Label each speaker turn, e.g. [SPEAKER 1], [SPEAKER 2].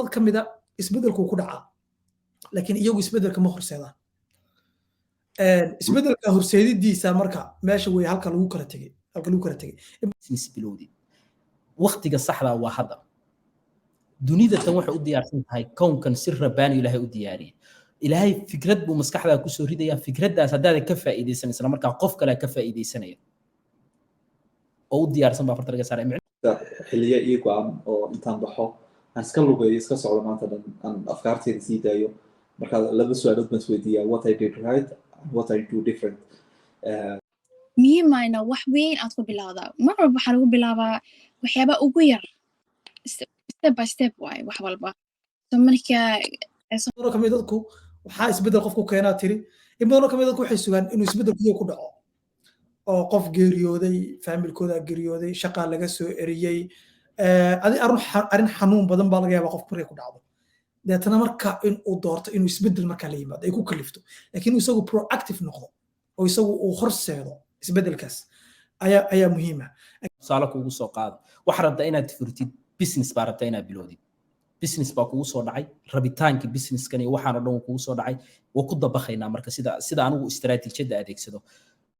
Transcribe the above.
[SPEAKER 1] Badanoo dad ka mida isbeddelkuu ku dhacaa, laakiin iyagu isbeddelka ma horseedaan. Isbeddelka horseedidiisa marka meesha wey halka lagu kala tegay.
[SPEAKER 2] Business bilowdid, waqtiga saxda waa hadda. Dunida tan waxay u diyaarsan tahay kownkan si rabbaani Ilaahay u diyaariyay. Ilaahay fikrad buu maskaxdaa kusoo ridayaa. Fikraddaas haddaadan ka faa'iidaysan, isla markaa qof kalea ka faa'iidaysanaya oo u diyaarsan baa farta laga saaray.
[SPEAKER 3] Xilliyo ii go-an oo intaan baxo aan iska lugeeyo, iska socdo maanta dhan, aan afkaarteyda sii daayo. Marka laba su-aalood baan isweydiiyaa: what I did right and what I do different.
[SPEAKER 4] Muhiimayna wax weyn aad ku bilowdaa. Mar walba waxaa lagu bilaabaa waxyaaba ugu yar, step by step waaye wax walba. So marka
[SPEAKER 1] Badanoo kamid dadku waxaa isbeddel qofku keenaa tiri, in badanoo kamid dadku waxay sugaan inuu isbeddelku iyaga ku dhaco, oo qof geeriyooday, faamilkooda geeriyooday, shaqaa laga soo eriyey, adi arrin xanuun badan baa laga yaabaa qofku markay ku dhacdo. Deetana marka in uu doorto inuu isbeddel markaa la yimaado ay ku kalifto, laakiin isagu proactive noqdo oo isagu uu horseedo isbeddelkaas ayaa muhiima.
[SPEAKER 2] Tusaale kuugu soo qaado: waxaa rabtaa inaad furtid business, baa rabtaa inaad bilowdid business, baa kugu soo dhacay rabitaankii businesskan iyo waxaan oo dhan kugu soo dhacay. Waa ku dabaqaynaa marka sida anigu istaraatiijiyadda adeegsado.